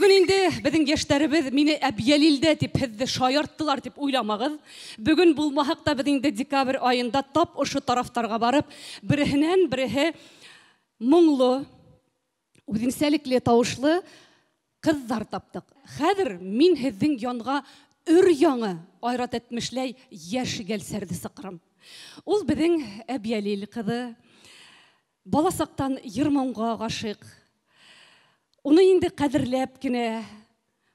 Бөгөн инде беҙҙең йәштәребеҙ мине Әбйәлилдә тип һеҙҙе шаярттылар тип уйламағыҙ. Бөгөн булмаһаҡ та беҙ инде декабрь айында тап ошо тарафтарға барып, береһенән береһе моңло, үҙенсәлекле тауышлы ҡыҙҙар таптыҡ. Хәҙер мин һеҙҙең янға өр яңы Айрат әйтмешләй йәш гәлсәрҙе саҡырам. Ул беҙҙең Әбйәлил ҡыҙы, бала саҡтан йыр-моңға ғашиҡ. Уны инде ҡәҙерләп кенә,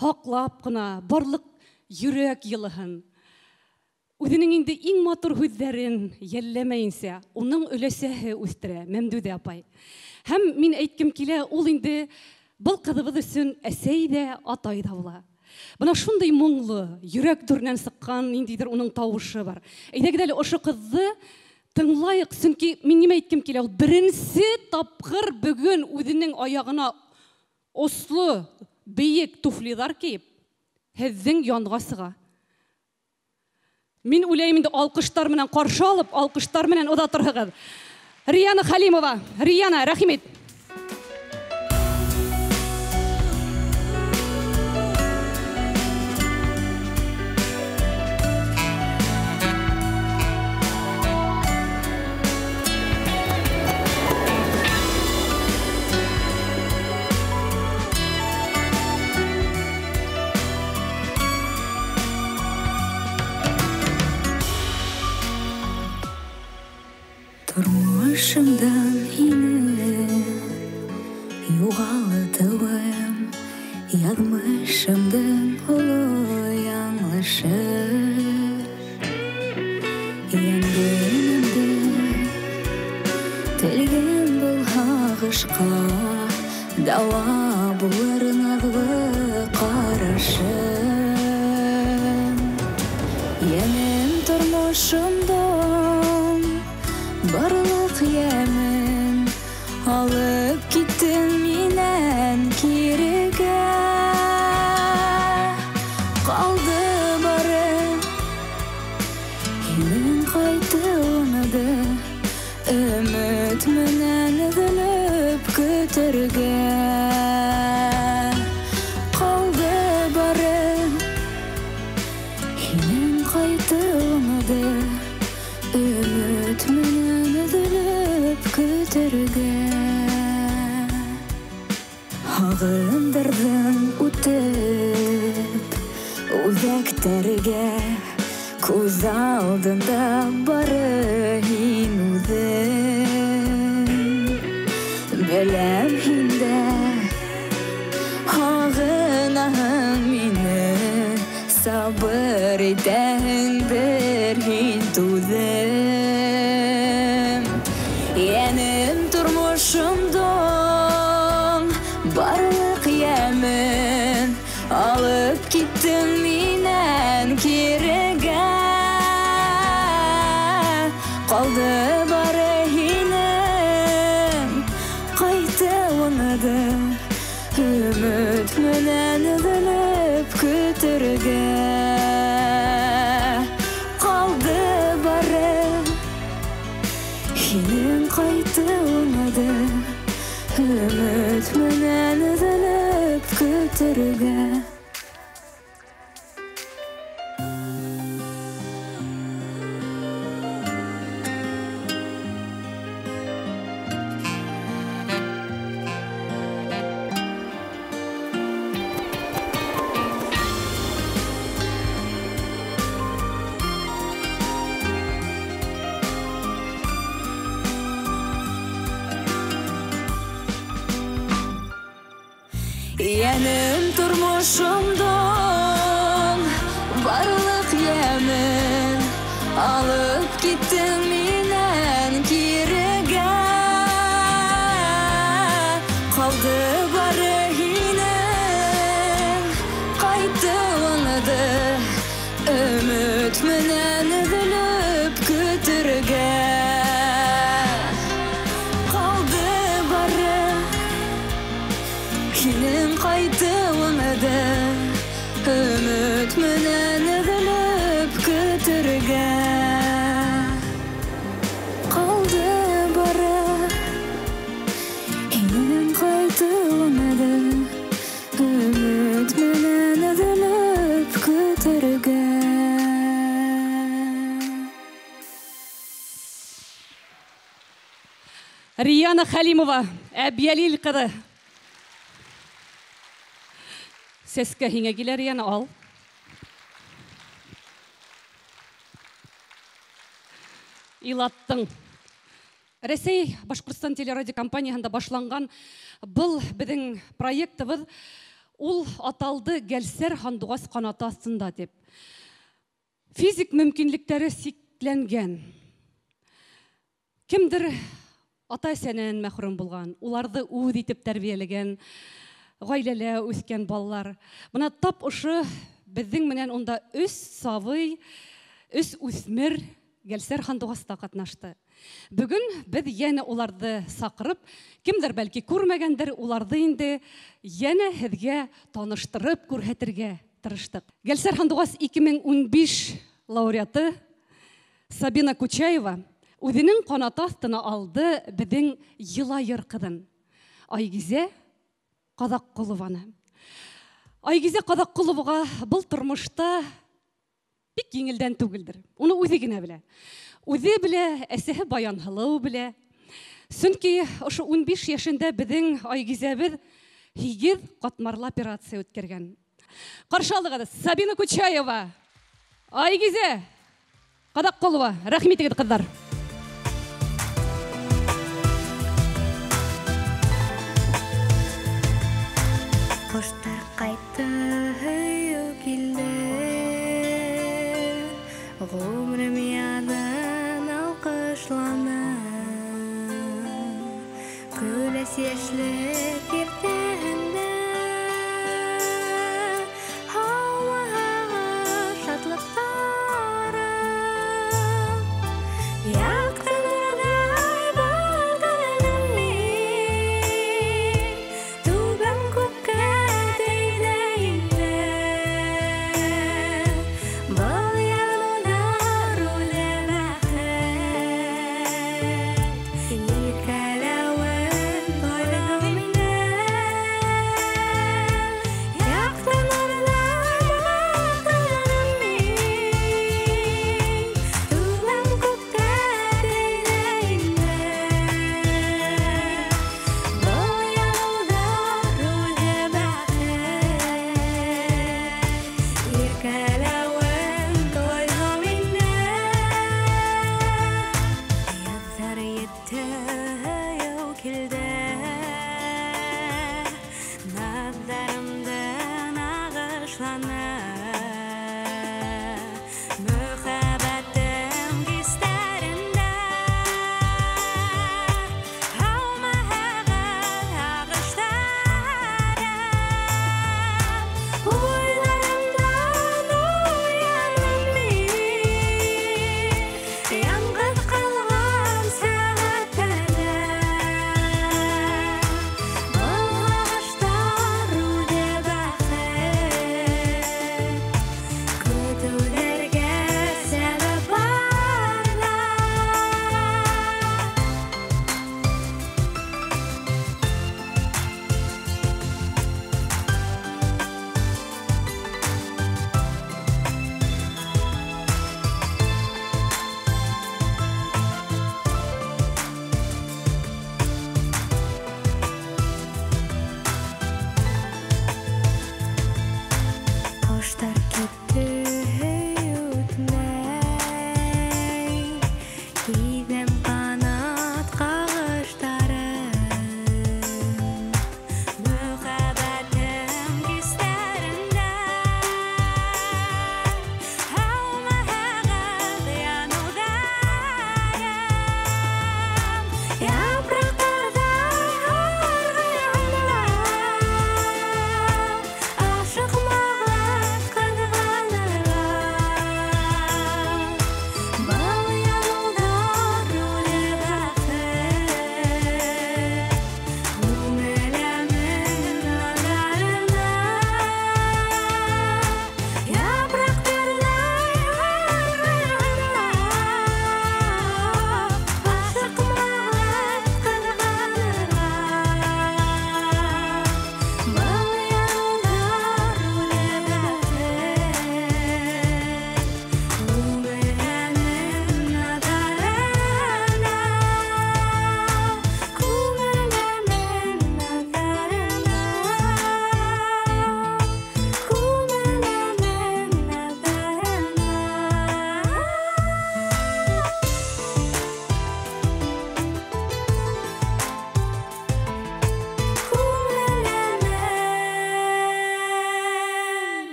һаҡлап ҡына, барлыҡ йөрәк йылыһын, үҙенең инде иң матур һүҙҙәрен йәлләмәйенсә, уның өләсәһе үҫтерә, Мәмдүҙә апай. Һәм мин әйткем килә, ул инде был ҡыҙыбыҙ өсөн әсәй ҙә, атай ҙа була. Бына шундай моңло, йөрәк түренән сыҡҡан ниндәйҙер уның тауышы бар. Әйҙәгеҙ әле ошо ҡыҙҙы тыңлайыҡ, сөнки мин нимә әйткем килә, ул беренсе тапҡыр бөгөн үҙенең аяғына осло, бейек туфлиҙар кейеп, һеҙҙең янға сыға. Мин уйлайым инде алҡыштар менән ҡаршы алып, алҡыштар менән оҙатырһығыҙ. Рияна Хәлимова. Рияна, рәхим ит. Тормошомдан һине юғалтыуым, яҙмышымдың оло яңылышы. Йәнгенемде телгән был һағышҡа, дауа булыр наҙлы ҡарашы. Йәнем тормошомдан барлыҡ йәмен алып киттең минән кирегә. Ҡалды бары һинең ҡайтыуыңды өмөт менән өҙөлөп көтөргә. Ҡалды бары һинең ҡайтыуыңды өмөт менән өҙөлөп көтөргә. Һағындырҙың үтеп үҙәктәргә, күҙ алдында бары һин үҙең. Беләм һин дә һағынаһың мине, сабыр итәһеңдер һин түҙем. Йәнем тормошомдоң барлыҡ йәмен алып киттең минән кирегә. Ҡалды бары һинең ҡайтыуыңды өмөт менән өҙөлөп көтөргә. Ҡалды бары һинең ҡайтыуыңды өмөт менән өҙөлөп көтөргә. Йәнем тормошомдоң барлыҡ йәмен алып киттең минән кирегә. Ҡалды бары һинең ҡайтыуыңды өмөт менән өҙөлөп көтөргә. Ҡалды бары һинең ҡайтыуыңды өмөт менән өҙөлөп көтөргә. Ҡалды бары һинең ҡайтыуыңды өмөт Рияна Хәлимова, Әбйәлил ҡыҙы. Сәскә һиңә килә, Рияна, ал. Илаттың. Рәсәй Башҡортостан телерадиокомпанияһында башланған был беҙҙең проектыбыҙ, ул аталды Гәлсәр һандуғас ҡанаты аҫтында тип. Физик мөмкинлектәре сикләнгән. Кемдер ата-әсәнән мәхрүм булған, уларҙы үҙ итеп тәрбиәләгән, ғаиләлә үҫкән балалар. Бына тап ошо беҙҙең менән унда 3 сабый, 3 үҫмер Гәлсәр һандуғаста ҡатнашты. Бөгөн беҙ йәнә уларҙы саҡырып, кемдер бәлки күрмәгәндер, уларҙы инде йәнә һеҙгә таныштырып күрһәтергә тырыштыҡ. Гәлсәр һандуғас 2015 лауреаты Сабина Кучаева үҙенең ҡанаты аҫтына алды беҙҙең Йылайыр ҡыҙын Айгизә Ҡаҙаҡҡолованы. Айгизә Ҡаҙаҡҡоловаға был тормошта бик еңелдән түгелдер. Уны үҙе генә белә. Үҙе белә, әсәһе Баянһылыу белә. Сөнки ошо 15 йәшендә беҙҙең Айгизәбеҙ 8 ҡатмарлы операция үткәргән. Ҡаршы алығыҙ Сабина Кучаева, Айгизә Ҡаҙаҡҡолова. Рәхим итегеҙ, ҡыҙҙар. Ҡоштар ҡайтты, һөйөү килде. Ғүмерем яҙын алҡышланы. Көләс йәшлек иртәһендә һаумыһығыҙ шатлыҡтары. Яҡты нурҙай был көнөм мин, түбәм күккә.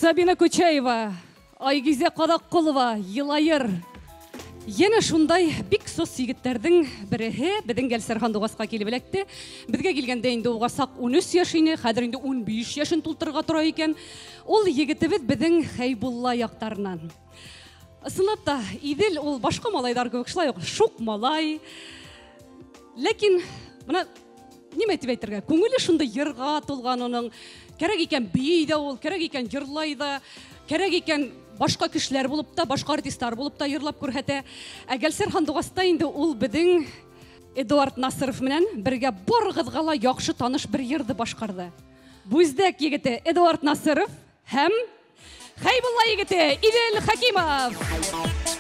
Сабина Кучаева, Айгизә Ҡаҙаҡҡолова, Йылайыр. Йәнә шундай бик сос егеттәрҙең береһе беҙҙең Гәлсәр Һандуғасҡа килеп эләкте. Беҙгә килгәндә инде уға саҡ 13 йәш ине, хәҙер инде 15 йәшен тултырырға тора икән. Ул егетебеҙ беҙҙең Хәйбулла яҡтарынан. Ысынлап та, Иҙел ул башҡа малайҙар кеүек шулай уҡ шуҡ малай. Ләкин бына нимә тип әйтергә, күңеле шундай йырға тулған уның. Кәрәк икән бейей ҙә ул, кәрәк икән йырлай ҙа, кәрәк икән башҡа кешеләр булып та, башҡа артистар булып та йырлап күрһәтә. Ә Гәлсәр Һандуғаста инде ул беҙҙең Эдуард Насыров менән бергә барығыҙға ла яҡшы таныш бер йырҙы башҡарҙы. Бүздәк егете Эдуард Насыров һәм Хәйбулла егете Иҙел Хәкимов.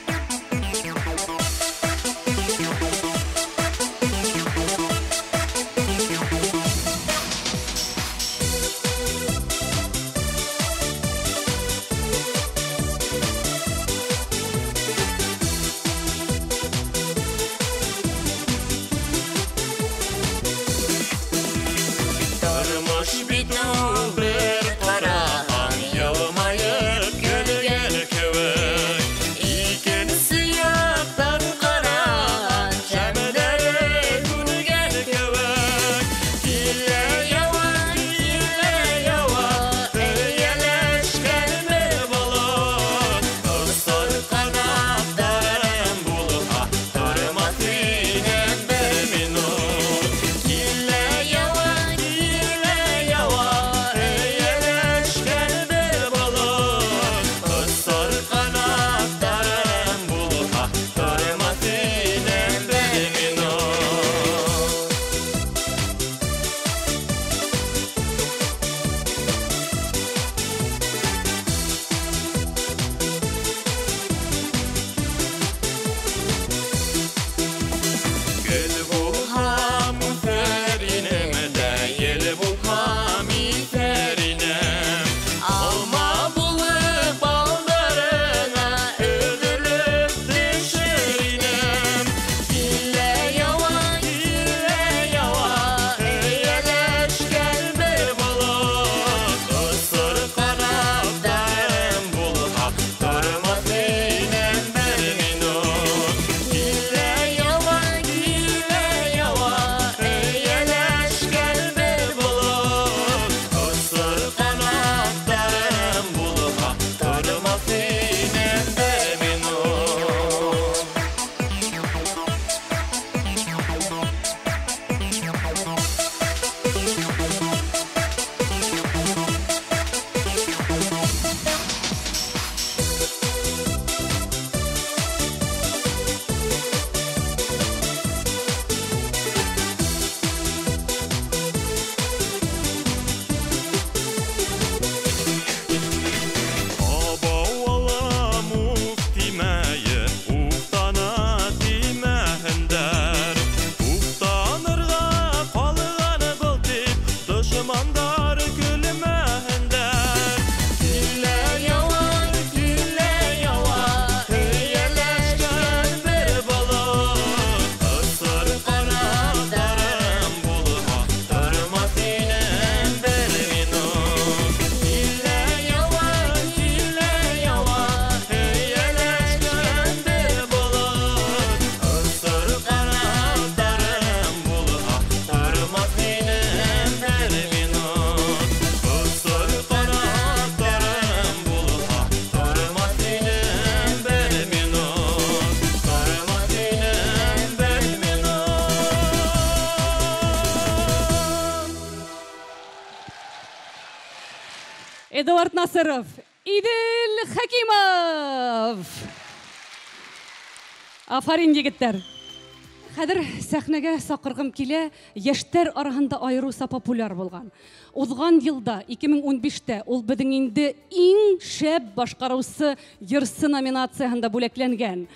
Эдуард Насыров, Иҙел Хәкимов. Афарин, егеттәр. Хәҙер сәхнәгә саҡырғым килә, йәштәр араһында айырыуса популяр булған. Уҙған йылда, 2015-тә, ул беҙҙең инде иң шәп башҡарыусы йырсы номинацияһында бүләкләнгән.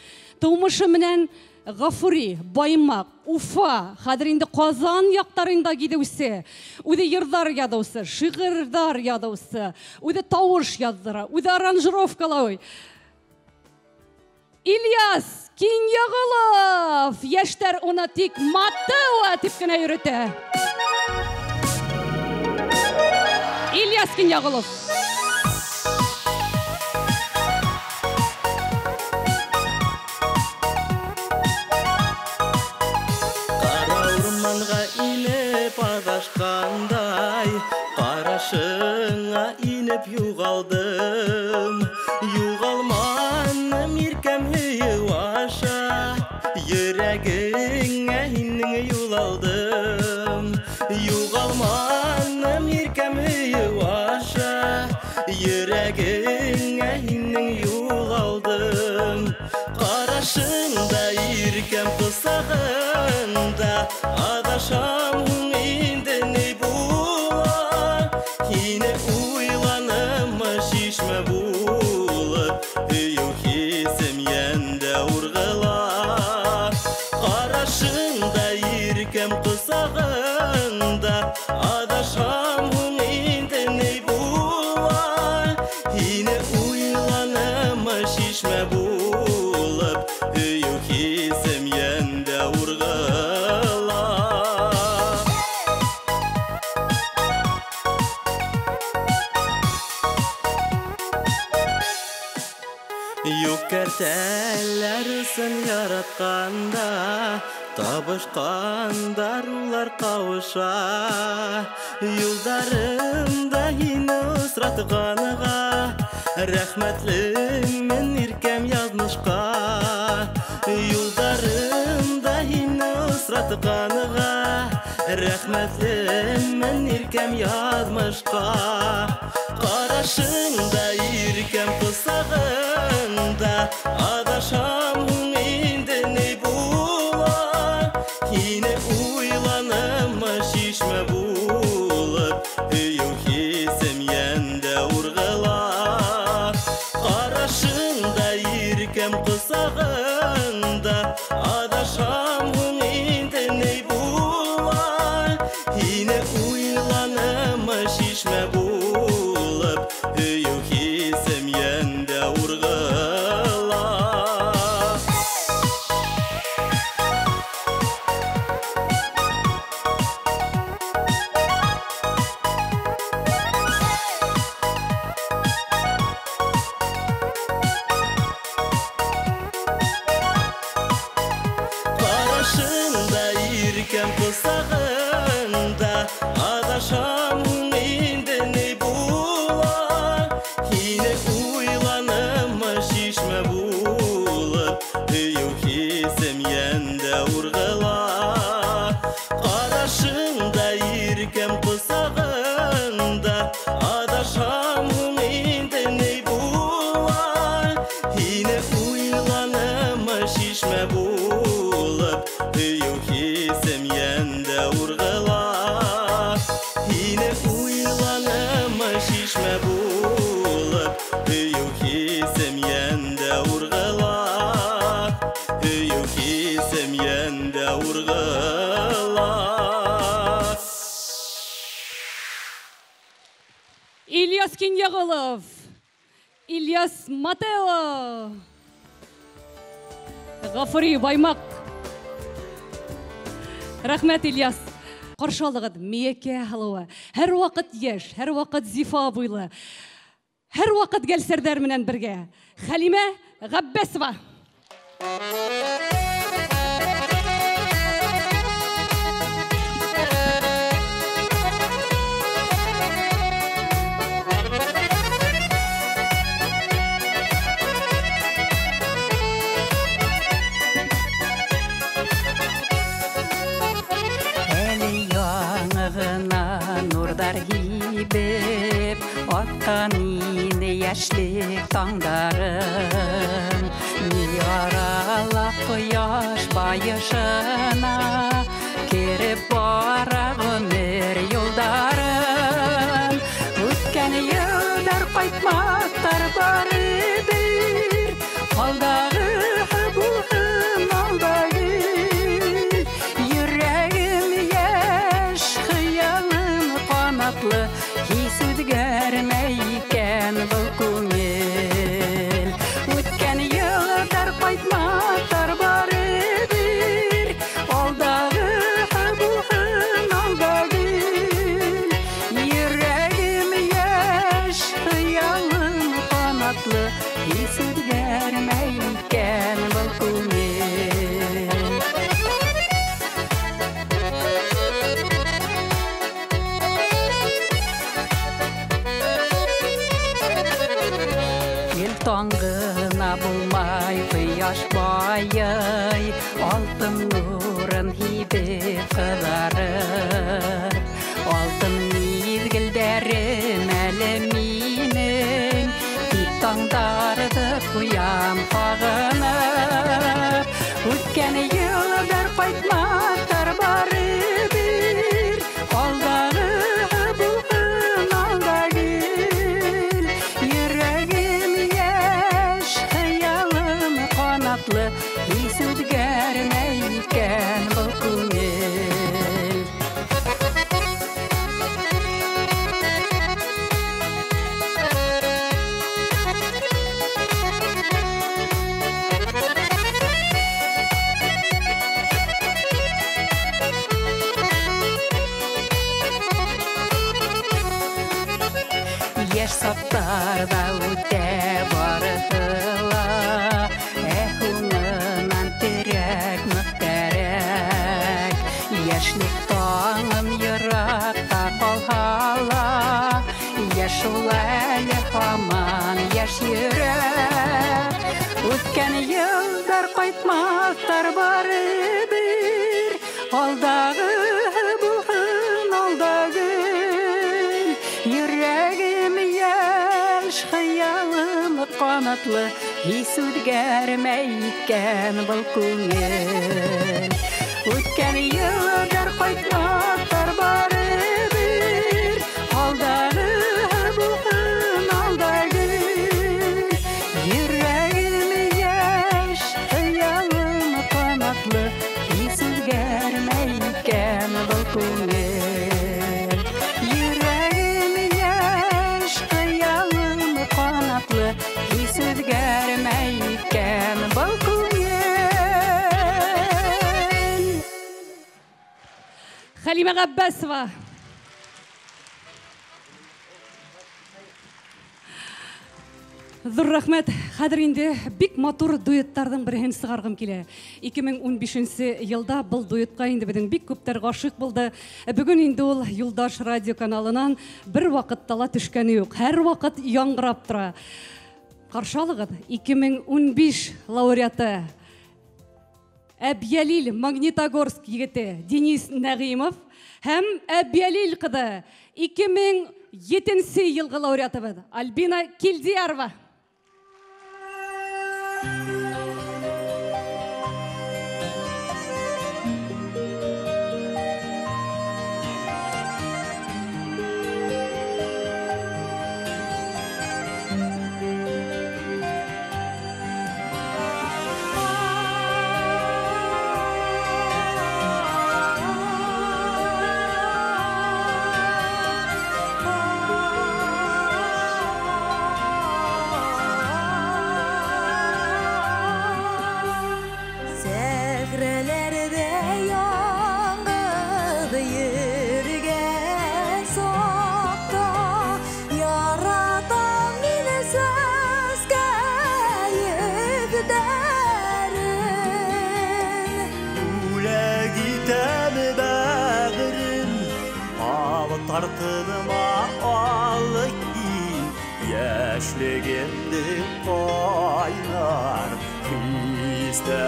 Тыумышы менән Ғафури, Баймаҡ, Уфа, хәҙер инде Ҡазан яҡтарында киҙеүсе, үҙе йырҙар яҙыусы, шиғырҙар яҙыусы, үҙе тауыш яҙҙыра, үҙе аранжировкалай. Ильяс Кинйәғолов! Йәштәр уны тик Матео тип кенә йөрөтә. Ильяс Кинйәғолов. алдым. Юғалманым иркәм һөйөү аша, йөрәгеңә һинең юл алдым. Юғалманым иркәм һөйөү аша, йөрәгеңә һинең юл алдым. Ҡарашыңда иркәм ҡосағында, аҙашам һуң инде ни була? Һине уйланым шишмә булып, һөйөү хисем йәндә урғыла. Ҡарашыңда иркәм ҡосағында, аҙашам һуң инде ни була? Һине уйланым шишмә булып, һөйөү хисем йәндә урғыла. Юҡ кәртәләр өсөн яратҡанда, табышҡандар улар ҡауыша. Юлдарымда һине осратҡанға, рәхмәтлемен иркәм яҙмышҡа. Юлдарымда һине осратҡанға, рәхмәтлемен иркәм яҙмышҡа. Ҡарашыңда иркәм ҡосағында, аҙашам һуң инде ни була? Һине уйланым шишмә булып, һөйөү хисем йәндә урғыла. Ҡарашыңда иркәм ҡосағында, аҙашам һуң инде ни була? Һине уйланым шишмә булып, һөйөү хисем йәндә урғыла. Ҡарашыңда иркәм ҡосағында, аҙашам һуң инде ни була? Һине уйланым шишмә булып, һөйөү хисем йәндә урғыла. Ҡарашыңда иркәм ҡосағында, аҙашам һуң инде ни була? Һине уйланым шишмә булып, һөйөү хисем йәндә урғыла. Һине уйланым шишмә булып, һөйөү хисем йәндә урғыла. Һөйөү хисем йәндә урғыла. Ильяс Кинйәғолов, Ильяс Матео, Ғафури Баймаҡ. Рәхмәт, Ильяс. Ҡаршы алығыҙ Миәкә һылыуы. Һәр ваҡыт йәш, һәр ваҡыт зифа буйлы, һәр ваҡыт гәлсәрҙәр менән бергә. Хәлимә Ғәббәсова. Әле яңы ғына нурҙар һибеп, атҡан ине йәшлек таңдарын. Ни арала ҡояш байышына кереп бара ғүмер юлдарын. Үткән йылдар ҡайтмаҫтар барыбер, алдағы булһын алда гел. Йөрәгем йәш, хыялым ҡанатлы, һис үҙгәрмәй икән был күңел. Үткән йылдар ҡайтмаҫтар барыбер, алдағы булһын алда гел. Йөрәгем йәш, хыялым ҡанатлы, һис үҙгәрмәй икән был күңел. Гел таңғына булмай ҡояш байый, алтын нурын һибеп ҡыҙарыр. Алтын миҙгелдәрем әле минең, тик таңдарҙы ҡуям һағынып. Үткән йылдар ҡайтмаҫтар барыбер, алдағы булһын алда гел. Йөрәгем йәш, хыялым ҡанатлы, һис үҙгәрмәй икән был күңел. Йәш саҡтарҙа үтә барыһы ла, ә һуңынан терәк, ныҡ кәрәк. Йәшлек таңым йыраҡта ҡалһа ла, йәш ул әле һаман йәш йөрәк. Үткән йылдар ҡайтмаҫтар барыбер, алдағы булһын алда гел. Йөрәгем йәш, хыялым ҡанатлы, һис үҙгәрмәй икән был күңел. Үткән йылдар ҡайтмаҫтар барыбер, алдағы булһын алда гел. Йөрәгем йәш, хыялым ҡанатлы, һис үҙгәрмәй икән был күңел. Йөрәгем йәш, хыялым ҡанатлы, һис үҙгәрмәй икән был күңел. Хәлимә Ғәббәсова. Ҙур рәхмәт. Хәҙер инде бик матур дуэттарҙың береһен сығарғым килә. 2015 йылда был дуэтҡа инде беҙҙең бик күптәр ғашиҡ булды. Бөгөн инде ул Юлдаш радио каналынан бер ваҡытта ла төшкәне юҡ. Һәр ваҡыт яңғырап тора. Ҡаршы алығыҙ 2015 лауреаты Әбйәлил Магнитогорск егете Денис Нәғимов һәм Әбйәлил ҡыҙы 2007 йылғы лауреатыбыҙ Альбина Килдиярова. Тартыныма ал кил, йәшлегемде ҡайнар хистәрен.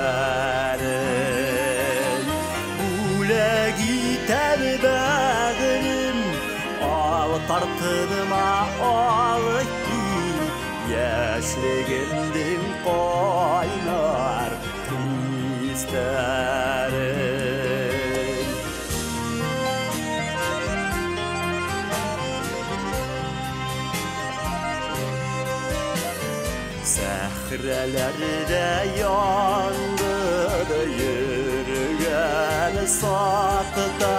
Бүләк итәм бәғерем, ал тартыныма ал кил, йәшлегемдең ҡайнар хистәрен. Сәхрәләрҙә яңғыҙ йөрөгән саҡта,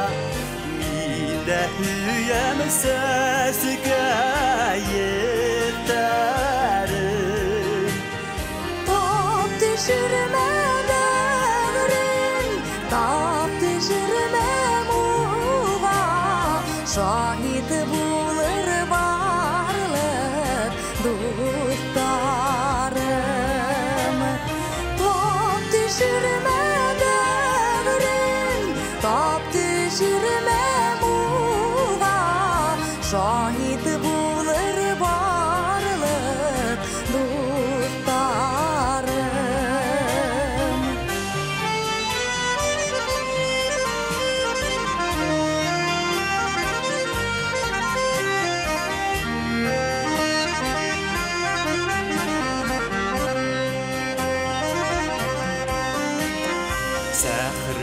мин дә һөйәм сәскә еттәрен. Тап төшөрмә бәғерем, тап төшөрмә уға, шаһит булыр барлыҡ дуҫтарым. Тап төшөрмә бәғерем, тап төшөрмә уға, шаһит булыр барлыҡ дуҫтарым.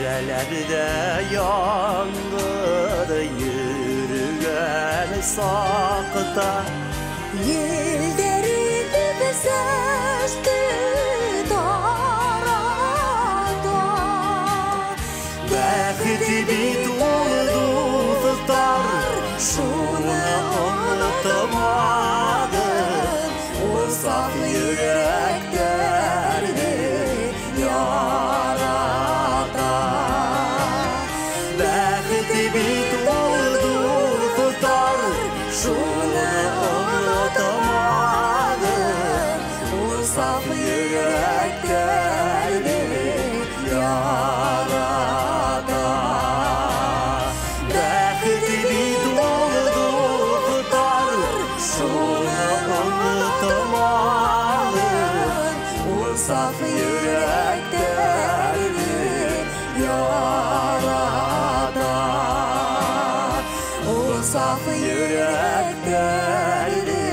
Сәхрәләрдә яңгыр йөрөгән саҡта Елдәр итеп сәсте тарата. Бәхет бит ул, дуҫтар, шуны онотмағыҙ. Ул саф йөрәктәрҙе ярата. Бәхет бит ул, дуҫтар, шуны онотмағыҙ. Ул саф йөрәктәрҙе ярата. Бәхет бит ул, дуҫтар, шуны онотмағыҙ. Ул саф йөрәктәрҙе ярата. Ул саф йөрәктәрҙе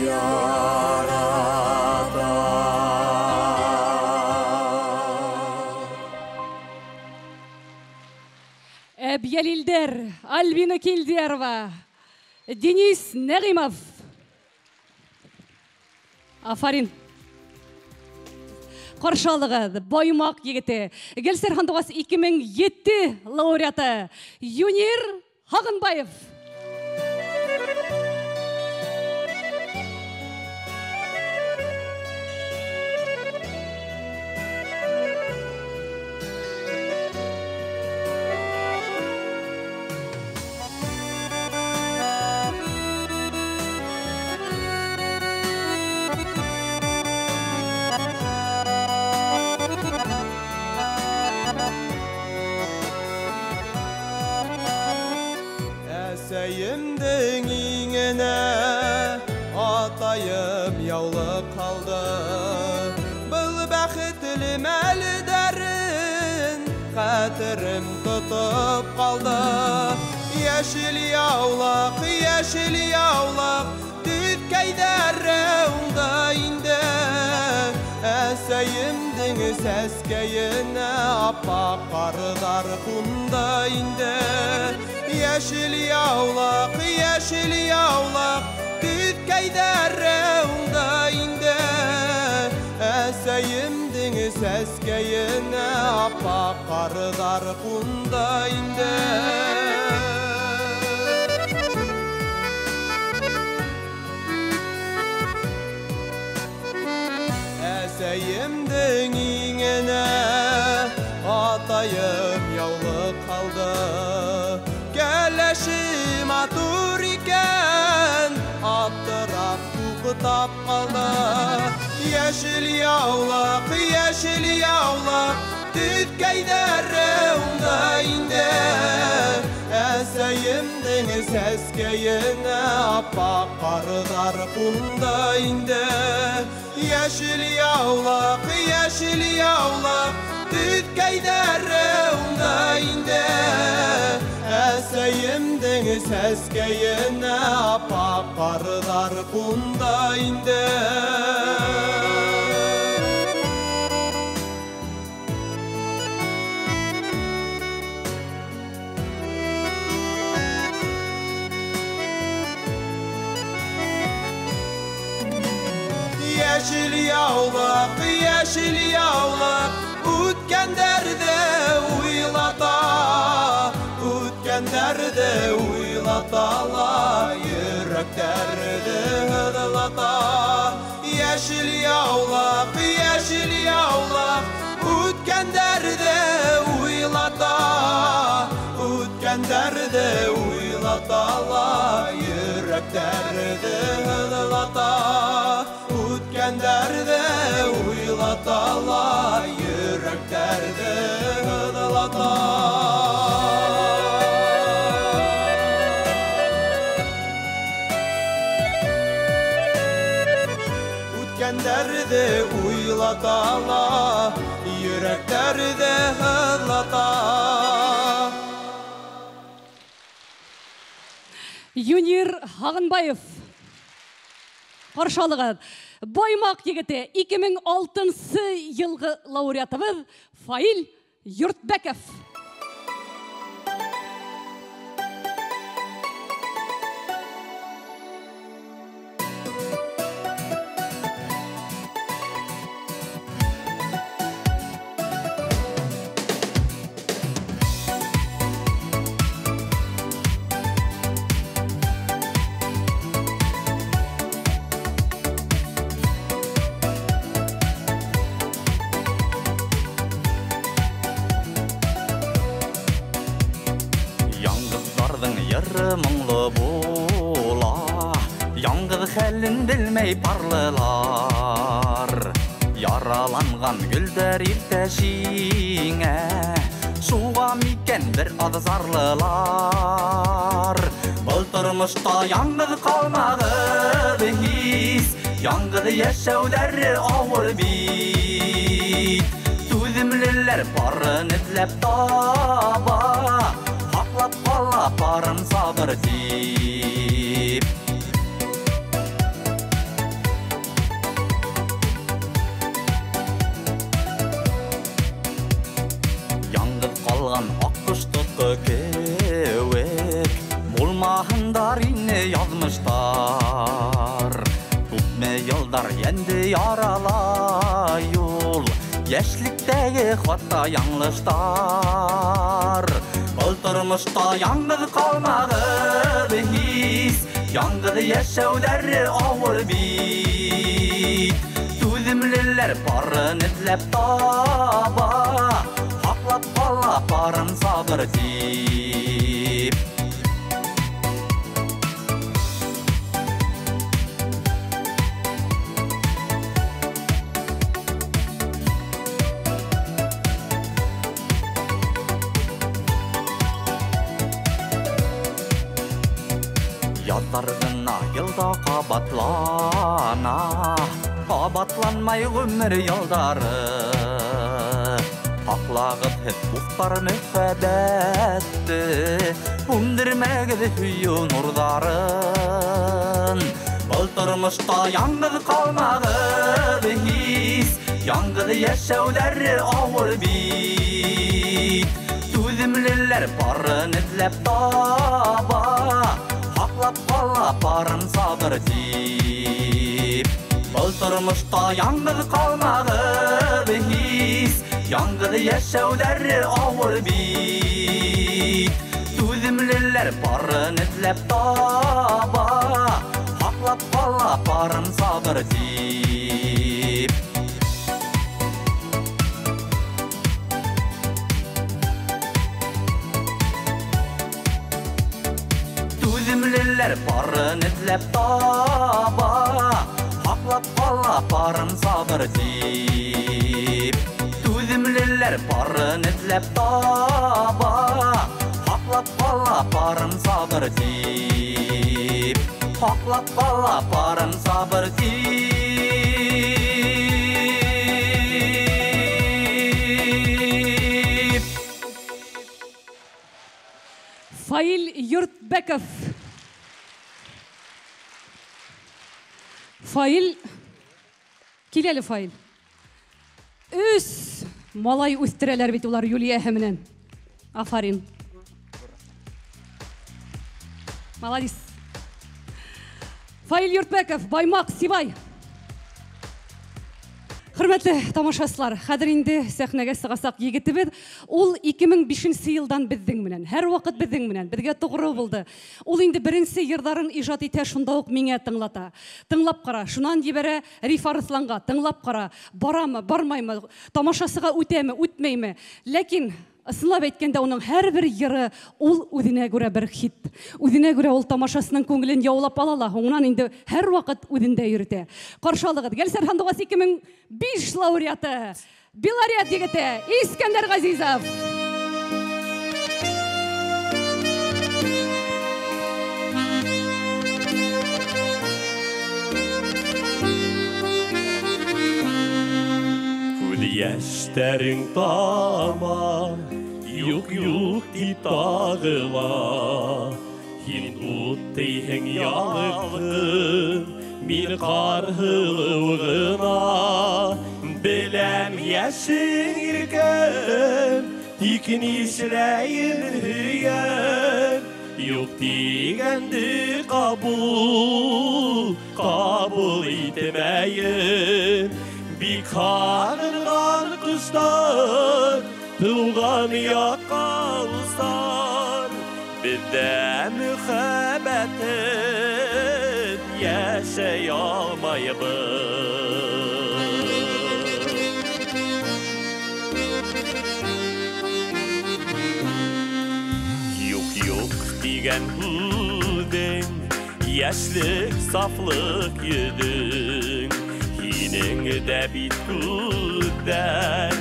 ярата. Әбйәлилдәр, Альбина Килдиярова, Денис Нәғимов. Афарин. Ҡаршы алығыҙ, Баймаҡ егете, Гөлсәр Һандуғас 2007 лауреаты Юнир Һағынбаев. Әсәйемдең иңенә атайым яулыҡ һалды. Был бәхетле мәлдәрен хәтерем тотоп ҡалды. Йәшел яулыҡ, йәшел яулыҡ, төҫкәйҙәре уңды инде. Әсәйемдең сәскәйенә аппаҡ ҡарҙар ҡунды инде. Йәшел яулыҡ, йәшел яулыҡ, төҫкәйҙәре уңды инде. Әсәйемдең сәскәйенә аппаҡ ҡарҙар ҡунды инде. Әсәйемдең иңенә атайым яулыҡ һалды. Кәләше матур икән, аптырап туҡтап ҡалды. Йәшел яулыҡ, йәшел яулыҡ, төҫкәйҙәре уңды инде. Әсәйемдең сәскәйенә аппаҡ ҡарҙар ҡунды инде. Йәшел яулыҡ, йәшел яулыҡ, төҫкәйҙәре уңды инде. Әсәйемдең сәскәйенә аппаҡ ҡарҙар ҡунды инде. Йәшел яулыҡ, йәшел яулыҡ, үткәндәрҙе уйлата, үткәндәрҙе уйлата ла, йөрәктәрҙе һыҙлата. Йәшел яулыҡ, йәшел яулыҡ, үткәндәрҙе уйлата, үткәндәрҙе уйлата ла, йөрәктәрҙе һыҙлата. Үткәндәрҙе уйлата ла, йөрәктәрҙе һыҙлата. Үткәндәрҙе уйлата ла, йөрәктәрҙе һыҙлата. Юнир Һағынбаев. Ҡаршы алығыҙ, Баймаҡ егете, 2006 йылғы лауреатыбыҙ Фаил Йортбәков. Моңло була, яңғыҙ хәлен белмәй парлылар. Яраланған гөлдәр иртә шиңә, шуға микән бер аҙ зарлылар. Был тормошта яңғыҙ ҡалмағыҙ һис, яңғыҙ йәшәүҙәре ауыр бит. Түҙемлеләр парын эҙләп таба, һаҡлап ҡала парын сабыр тип. Яңғыҙ ҡалған аҡҡоштоҡо кеүек булмаһындар ине яҙмыштар. Күпме йылдар йәнде яралай ул, йәшлектәге хата яңылыштар. Был тормошта яңғыҙ ҡалмағыҙ һис, яңғыҙ йәшәүҙәре ауыр бит. Түҙемлеләр парын эҙләп таба, һаҡлап ҡала парын сабыр тип. Яҙҙар ғына йылда ҡабатлана, ҡабатланмай ғүмер йылдары. Һаҡлағыҙ һеҙ, дуҫтар, мөхәббәтте, һүндермәгеҙ һөйөү нурҙарын. Был тормошта яңғыҙ ҡалмағыҙ һис, яңғыҙ йәшәүҙәре ауыр бит. Түҙемлеләр парын эҙләп таба, һаҡлап ҡала парын сабыр тип. Был тормошта яңғыҙ ҡалмағыҙ һис, яңғыҙ йәшәүҙәре ауыр бит. Түҙемлеләр парын эҙләп таба, һаҡлап ҡала парын сабыр тип. Түҙемлеләр парын эҙләп таба, һаҡлап ҡала парын сабыр тип. Түҙемлеләр парын эҙләп таба, һаҡлап ҡала парын сабыр тип. Һаҡлап ҡала парын сабыр тип. Фаил Йортбәков. Фаил, кил әле, Фаил. Өс малай үҫтерәләр бит улар Юлияһы менән. Афарин. Молодец. Фаил Йортбәков, Баймаҡ, Сибай. Хөрмәтле тамашасылар, хәҙер инде сәхнәгә сығасаҡ егетебеҙ. Ул 2005 йылдан беҙҙең менән, һәр ваҡыт беҙҙең менән, беҙгә тоғро булды. Ул инде беренсе йырҙарын ижад итә, шунда уҡ миңә тыңлата. Тыңлап ҡара, шунан ебәрә Риф Арыҫланға, тыңлап ҡара, барамы, бармаймы, тамашасыға үтәме, үтмәйме. Ләкин ысынлап әйткәндә, уның һәр бер йыры ул үҙенә күрә бер хит. Үҙенә күрә ул тамашасының күңелен яулап ала ла, һуңынан инде һәр ваҡыт үҙендә йөрөтә. Ҡаршы алығыҙ, Гәлсәр Һандуғас 2005 лауреаты, Белорет егете Искәндәр Ғәзизов. Күҙ йәштәрең тама, юҡ, юҡ тип тағыла. Һин ут тейһең ялыҡтым, мин ҡар һылыу ғына. Беләм йәшең иркем, Тик нишләйем һөйәм, юҡ тигәнде ҡабул, ҡабул итмәйем. Бик һағынған ҡоштар тыуған яҡҡа осар. Беҙҙә мөхәббәтһеҙ йәшәй алмайбыҙ. Юҡ тигән һүҙең, йәшлек, сафлыҡ йөҙөң. Һинең дә бит күҙҙәр,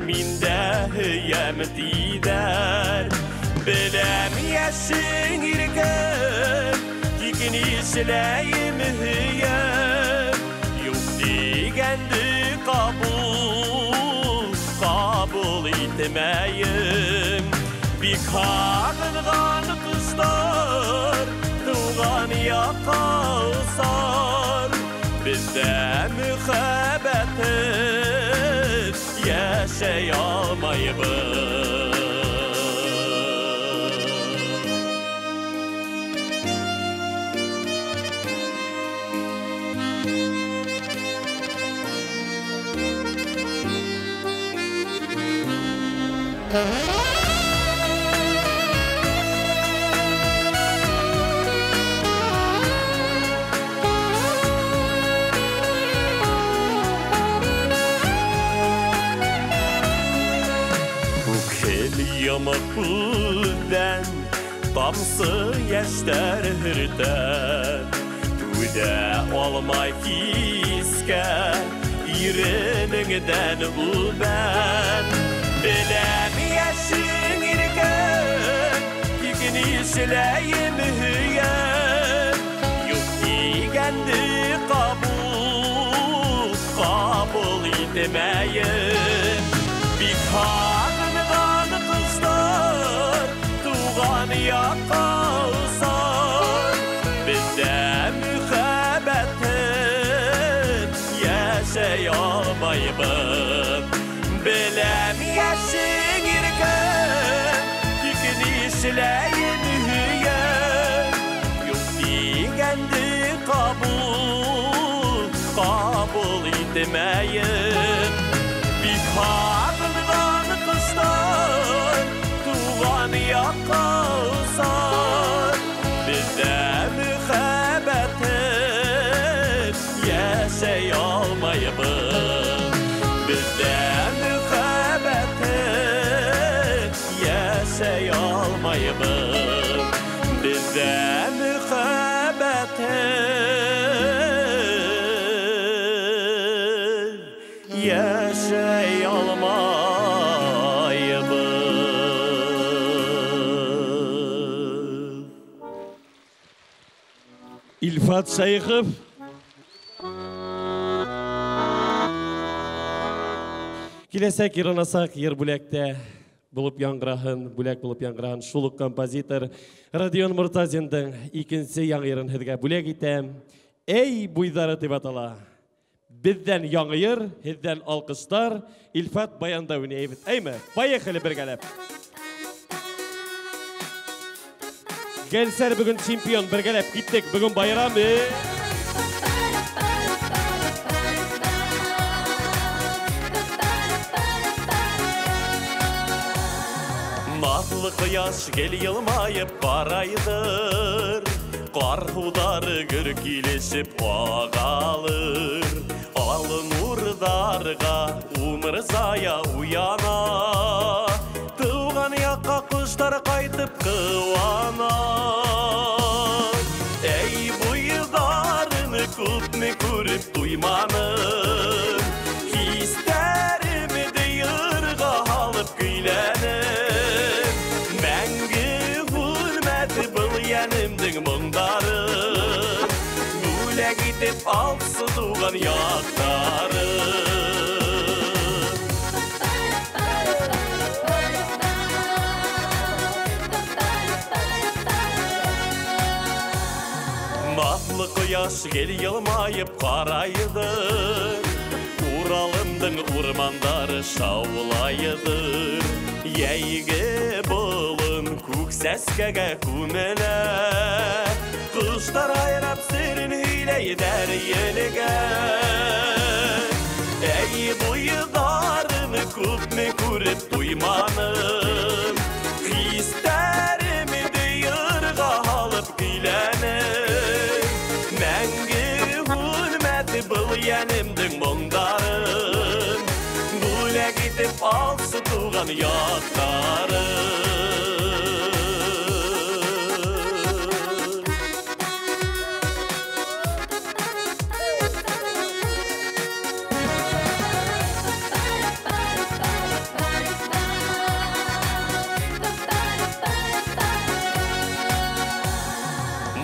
мин дә һөйәм тиҙәр. Беләм йәшең иркен, тик нишләйем һөйәм. Юҡ тигәнде ҡабул, ҡабул итмәйем. Бик һағынған ҡоштар тыуған яҡҡа осар. Беҙҙә мөхәббәтһеҙ йәшәй алмайбыҙ. Йомоҡ күҙҙән тамсы йәштәр һөртә. Түҙә алмай хискә иренеңдән үбәм. Беләм йәшең иркен, тик нишләйем һөйәм. Юҡ тигәнде ҡабул, ҡабул итмәйем. Бик һағынған ҡоштар тыуған яҡҡа осар. Беҙҙә мөхәббәтһеҙ йәшәй алмайбыҙ. Беләм йәшең иркен, тик нишләйем һөйәм. Юҡ тигәнде ҡабул, ҡабул итмәйем. Бик һағынған ҡоштар тыуған яҡҡа осар. Беҙҙә мөхәббәтһеҙ йәшәй алмайбыҙ. Беҙҙә мөхәббәтһеҙ йәшәй алмайбыҙ. Беҙҙә мөхәббәтһеҙ йәшәй алмайбыҙ. Илфат Шәйхов. Киләсәк йырланасаҡ йыр бүләктә булып яңғыраһын, бүләк булып яңғыраһын шул уҡ композитор Родион Мортазиндың икенсе яңы йырын һеҙгә бүләк итәм. Эй буйҙары тип атала. Беҙҙән яңы йыр, һеҙҙән алҡыштар. Илфат баянда уйнайбыҙ. Әйме, поехали бергәләп. Гәлсәр бөгөн чемпион, бергәләп киттек. Бөгөн байрам. Наҙлы ҡояш гел йылмайып ҡарайҙыр, Ҡар һыуҙары гөр килешеп ағалыр. Ал нурҙарға умырзая уяна, Тыуған яҡҡа ҡоштар ҡайтып ҡыуана. Эй буйҙарын күпме күреп туйманым, Хистәремде йырға һалып көйләнем. Мәңге һүнмәҫ был йәнемдең моңдары, Бүләк итеп алсы тыуған яҡтары. Наҙлы ҡояш гел йылмайып ҡарайҙыр, Уралымдың урмандары шаулайҙыр. Йәйге болон күк сәскәгә күмелә. Ҡоштар һайрап серен һөйләйҙәр елгә. Әй буйҙарын күпме күреп туйманым. Хистәремде йырға һалып көйләнем. Мәңге һүнмәҫ был йәнемдең моңдарын. Бүләк итеп алсы туған яҡтарым.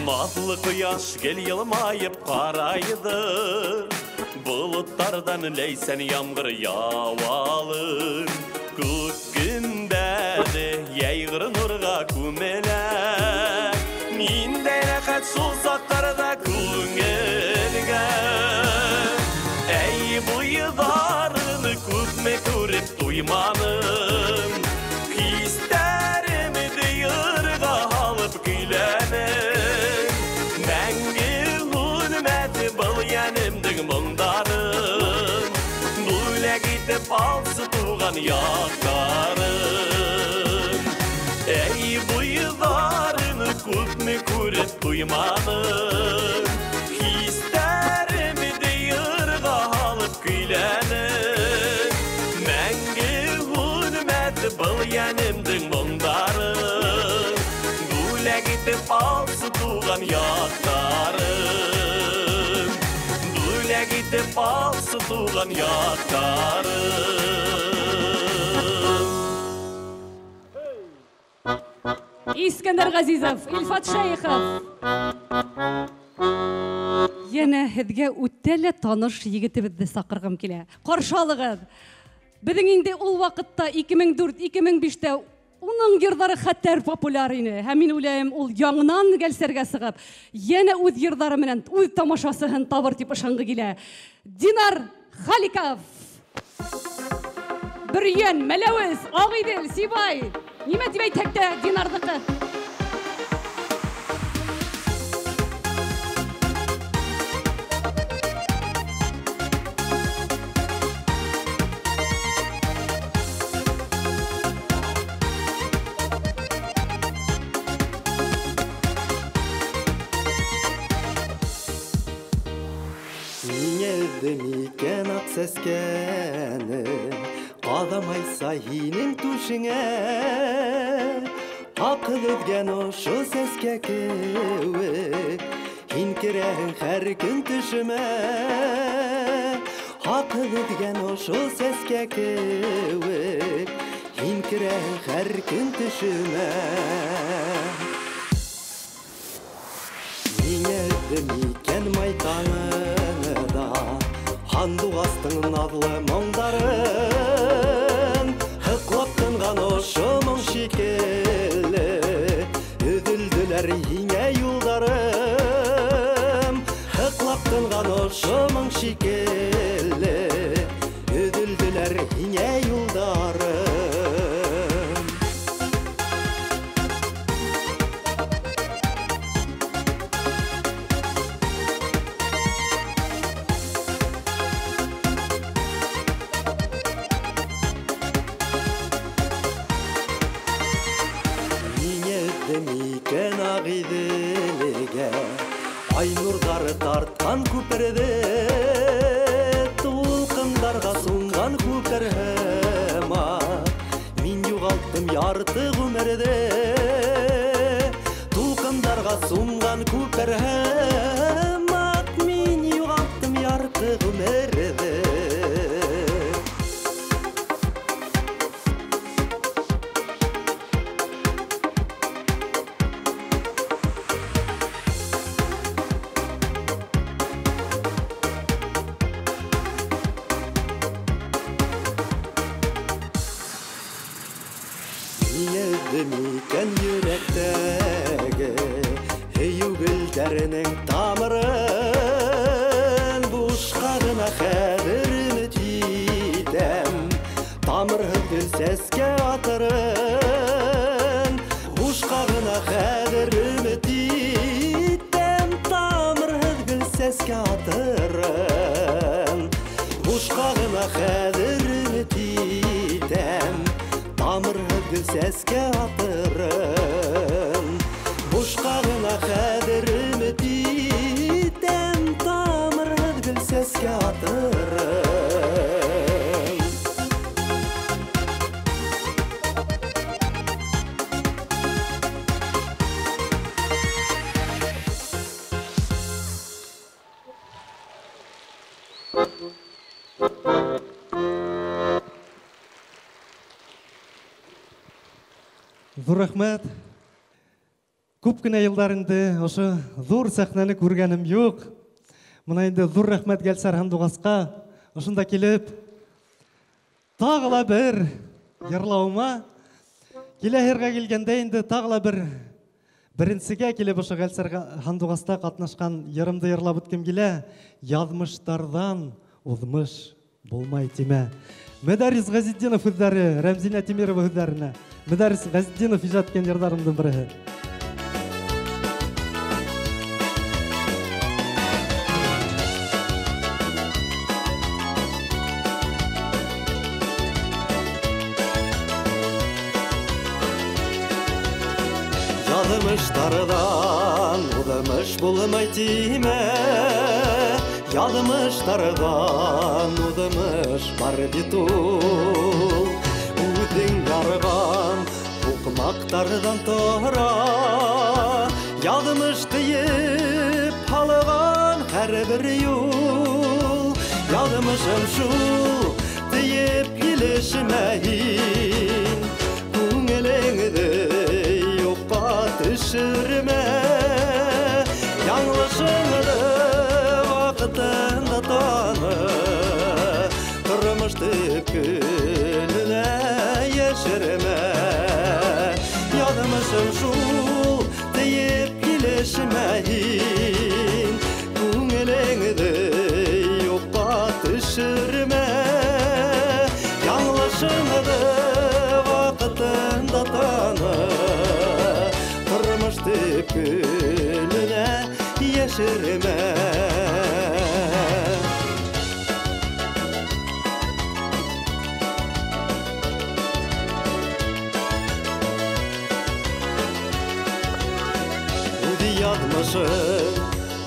Наҙлы ҡояш гел йылмайып ҡарайҙыр. Болоттарҙан ләйсән ямғыр яуалыр. Күк гөмбәҙе йәйғыр нурға күмелә. Ниндәй рәхәт шул саҡтарҙа күңелгә. Әй буйҙарын күпме күреп туйманым. Хистәремде йырға һалып көйләнем. Мәңге һүнмәҫ был йәнемдең моңдарын. Бүләк итеп алсы туған яҡтарым. Әй буйҙарын күпме күреп туйманым. Хистәремде йырға һалып көйләнем. Мәңге һүнмәҫ был йәнемдең моңдарын. Бүләк итеп алсы туған яҡтарым. Бүләк итеп алсы туған яҡтарым. Искәндәр Ғәзизов, Илфат Шәйхов. Йәнә һеҙгә үтә лә таныш егетебеҙҙе саҡырғым килә. Ҡаршы алығыҙ. Беҙҙең инде ул ваҡытта 2004-2005-тә уның йырҙары хәтәр популяр ине. Һәм мин уйлайым, ул яңынан гәлсәргә сығып, йәнә үҙ йырҙары менән үҙ тамашасыһын табыр тип ышанғы килә. Динар Халиков. Бөрйән, Мәләүез, Ағиҙел, Сибай. Нимә тип әйтһәк тә Динарҙыҡы. Микән аҡ сәскәне ҡаҙамайса һинең түшеңә. Аҡыл өҙгән ошо сәскә кеүек һин керәһең һәр көн төшөмә. Аҡыл өҙгән ошо сәскә кеүек һин керәһең һәр көн төшөмә. Миңә өҙҙө микән май таңында һандуғастың наҙлы моңдарын. Һыҡлап тынған ошо моң шикелле өҙөлдөләр һиңә юлдарым. Һыҡлап тынған ошо моң шикелле өҙөлдөләр һиңә юлдарым. Микән Ағиҙелгә ай нурҙары тартҡан күперҙе, тулҡындарға сумған күпер һымаҡ мин юғалттым ярты ғүмерҙе. Тулҡындарға сумған күпер һымаҡ мин юғалттым ярты ғүмерҙе. Микән йөрәктәге һөйөү гөлдәренең тамырын бушҡа ғына хәҙер өмөт итәм. Тамырһыҙ гөл сәскә атырым. ғына хәҙер өмөт итәм, тамырһыҙ гөл сәскә атырын. Бушҡа ғына хәҙер өмөт итәм, тамырһыҙ гөл сәскә атырын. Ҙур рәхмәт. Күп кенә йылдар инде ошо ҙур сәхнәне күргәнем юҡ. Мына инде ҙур рәхмәт Гәлсәр Һандуғасҡа. Ошонда килеп тағы ла бер йырлауыма. Килә йырға килгәндә инде тағы ла бер беренсегә килеп ошо Гәлсәр Һандуғаста ҡатнашҡан йырымды йырлап үткем килә. Яҙмыштарҙан уҙмыш булмай тимә. Мәдәрис Ғәзетдинов һүҙҙәре, Рәмзинә Тимирова һүҙҙәренә. Мәдәрис Ғәзетдинов ижад иткән йырҙарымдың береһе. Яҙмыштарҙан уҙмыш булмай тимә, яҙмыштарҙан уҙмыш бар бит ул. Үҙең ярған һуҡмаҡтарҙан тора, яҙмыш тейеп һалған һәр бер юл. Яҙмышым шул тейеп килешмә һин, күңелеңде юҡҡа төшөрмә. Яңылышыңды ваҡытында таны, тормош төпкөлөнә йәшермә. Яҙмышым шул тейеп килешмә һин, күңелеңде юҡҡа төшөрмә. Яңылышыңды ваҡытында таны, тормош төпкөлөнә йәшермә. Үҙе яҙмышың,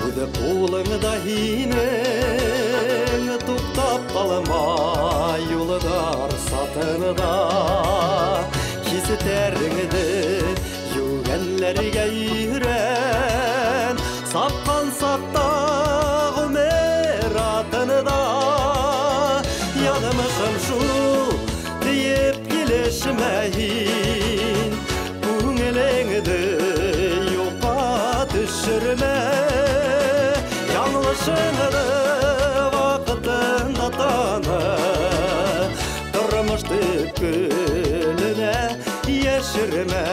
үҙе ҡулыңда һинең, туҡтап ҡалма юлдар сатында. Хистәреңде йүгәнләргә өйрән, сапҡан саҡта ғүмер атында. Яҙмышым шул тейеп килешмә һин, күңелеңде юҡҡа төшөрмә. Яңылышыңды ваҡытында таны, тормош төпкөлөнә йәшермә.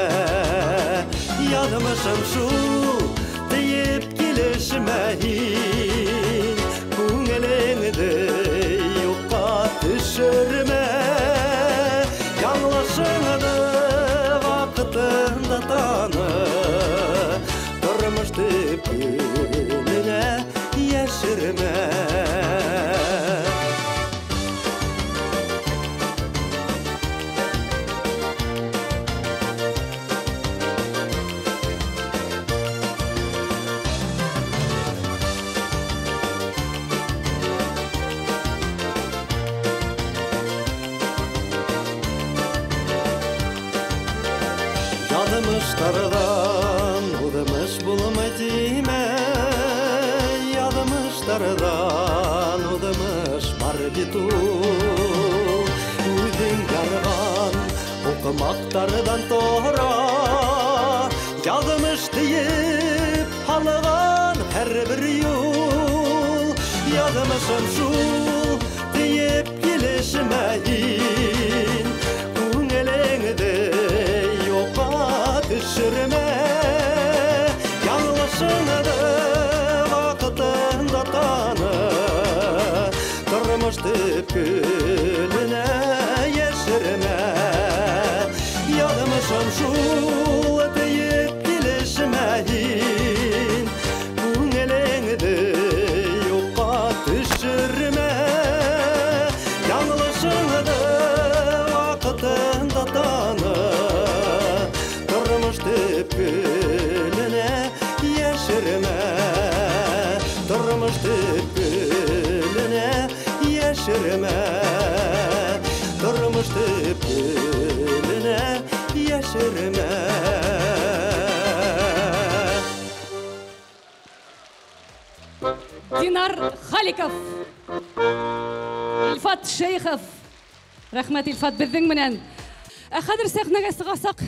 Яҙмышым шул тейеп килешмә һин, күңелеңде юҡҡа төшөрмә. Яңылышыңды ваҡытында таны, тормош төпкөлөнә йәшермә. Яҙмыштарҙан уҙмыш булмай тимә, яҙмыштарҙан уҙмыш бар бит ул. Үҙең ярған һуҡмаҡтарҙан тора, яҙмыш тейеп һалған һәр бер юл. Яҙмышым шул тейеп килешмә һин, күңелеңде юҡҡа төшөрмә. Яңылышыңды ваҡытында таны, тормош төпкөлөнә йәшермә. Яҙмышым шул тейеп килешмә һин, күңелеңде юҡҡа төшөрмә. Яңылышыңды ваҡытында таны, тормош төпкөлөнә йәшермә, тормош төпкөлөнә йәшермә, тормош төпкөлөнә йәшермә. Динар Халиков, Илфат Шейхов. Рәхмәт, Илфат, беҙҙең менән. Ә хәҙер сәхнәгә сығасаҡ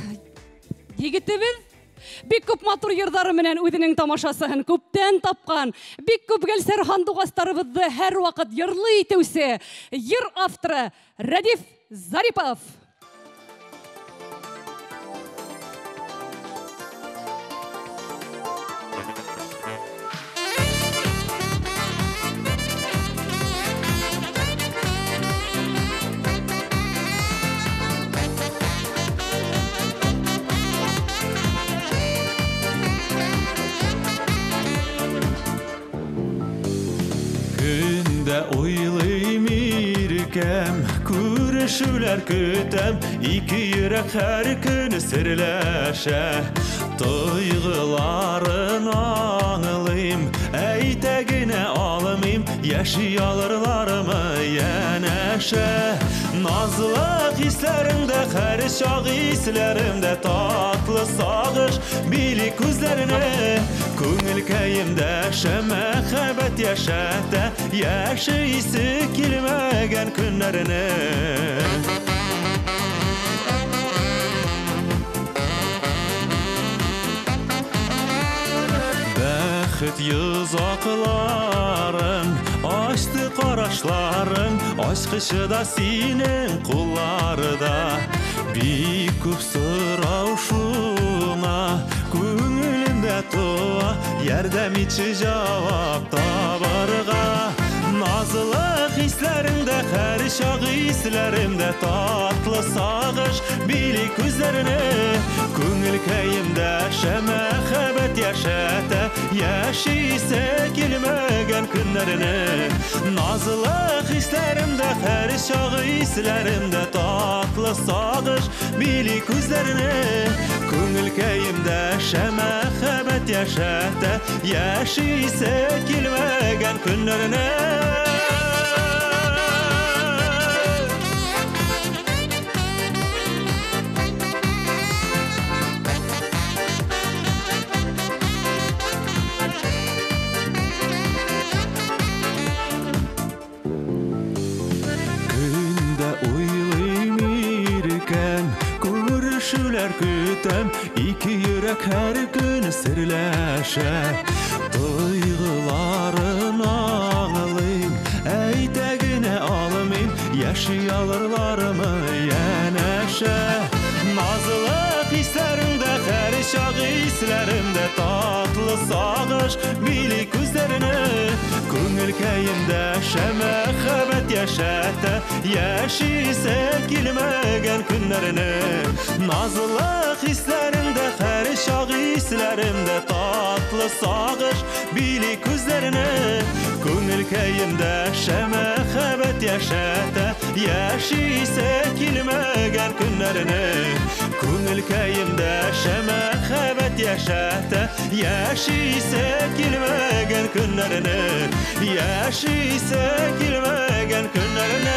егетебеҙ бик күп матур йырҙары менән үҙенең тамашасыһын күптән тапҡан, бик күп гәлсәр һандуғастарыбыҙҙы һәр ваҡыт йырлы итеүсе йыр авторы Рәдиф Зарипов. Уйлыйм иркәм, күрешүләр көтәм, ике йөрәк һәр көн серләшә. Тойғыларын аңлыйм, әйтә генә алмыйм, яши алырлармы янәшә. Назлы хисләреңдә, һәр чак исләремдә, татлы сагыш били күзләренә. Күңелкәемдә мәхәббәт яшәтә, яшисе килмәгән көннәрне. Бәхет йозаҡларын ачты ҡарашларың, ачҡысы да синең ҡулларҙа. Бик күп сорау шуңа күңелемдә туа, ярҙам итше жауап табырға. Назлы хисләреңдә, һәр чак исләремдә, татлы сагыш били күзләренә. Күңелкәемдә мәхәббәт яшәтә, яшисе килмәгән көннәрне. Назлы хисләремдә, һәр чак исләремдә, татлы сагыш били күзләренә. Күңелкәемдә мәхәббәт яшәтә, яшисе килмәгән көннәрне. Көтәм, ике йөрәк һәр көн серләшә. Тойғыларын аңлыйм, әйтә генә алмыйм, яши алырлармы янәшә. Назлы хисләреңдә, һәр чак исләремдә, татлы сагыш били күзләренә. Күңелкәемдә мәхәббәт яшәтә, яшисе килмәгән көннәрне. Назлы хисләреңдә, һәр чак исләремдә, татлы сагыш били күзләренә. Күңелкәемдә мәхәббәт яшәтә, яшисе килмәгән көннәрне. Күңелкәемдә мәхәббәт яшәтә, яшисе килмәгән көннәрне. Яшисе килмәгән көннәрне.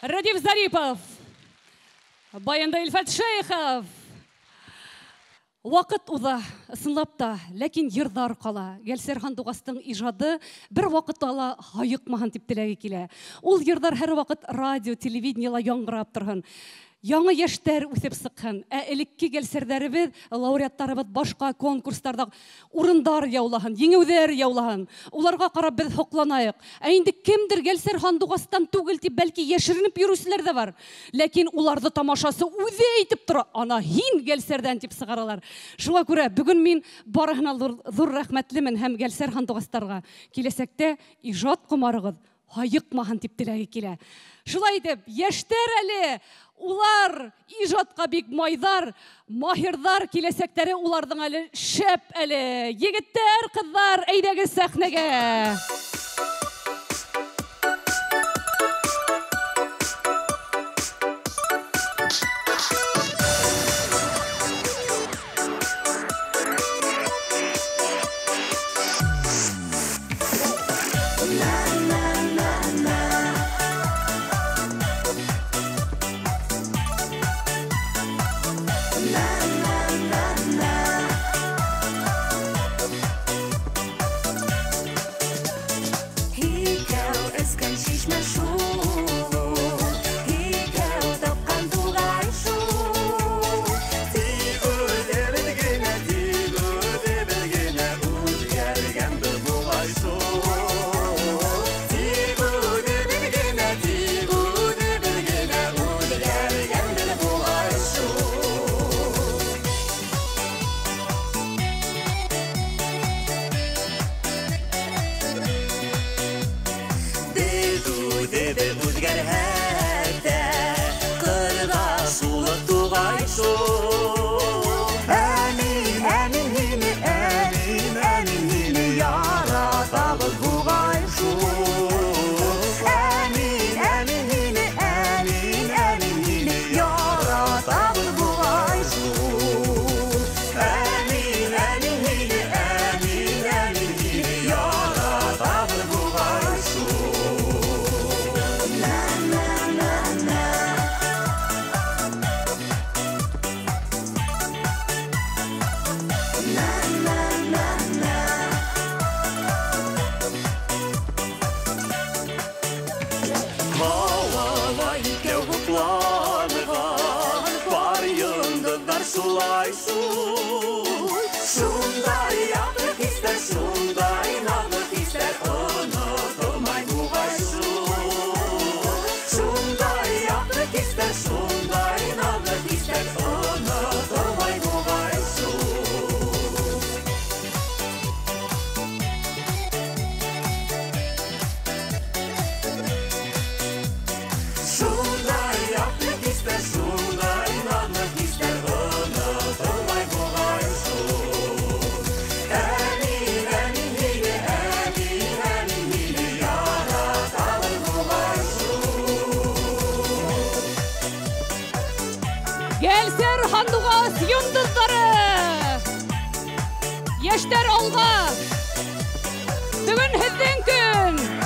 Рәдиф Зарипов, баянда Илфат Шейхов. Ваҡыт уҙа, ысынлап та, ләкин йырҙар ҡала. Гәлсәр һандуғастың ижады бер ваҡытта ла һайыҡмаһын тип теләге килә. Ул йырҙар һәр ваҡыт радио, телевидениела яңғырап торһон. Яңы йәштәр үҫеп сыҡһын. Ә элекке гәлсәрҙәребеҙ, лауреаттарыбыҙ башҡа конкурстарҙа урындар яулаһын, еңеүҙәр яулаһын. Уларға ҡарап беҙ һоҡланайыҡ. Ә инде кемдер Гәлсәр Һандуғастан түгел тип бәлки йәшеренеп йөрөүселәр ҙә бар. Ләкин уларҙы тамашасы үҙе әйтеп тора, ана һин Гәлсәрҙән тип сығаралар. Шуға күрә бөгөн мин барыһына ҙур рәхмәтлемен һәм Гәлсәр Һандуғастарға киләсәктә ижад ҡомарығыҙ һайыҡмаһын тип теләге килә. Шулай итеп, йәштәр әле улар ижадҡа бик майҙар, маһирҙар, киләсәктәре уларҙың әле шәп әле. Егеттәр, ҡыҙҙар, әйҙәгеҙ сәхнәгә. Гәлсәр Һандуғас йондоҙҙары! Йәштәр алға! Бөгөн һеҙҙең көн!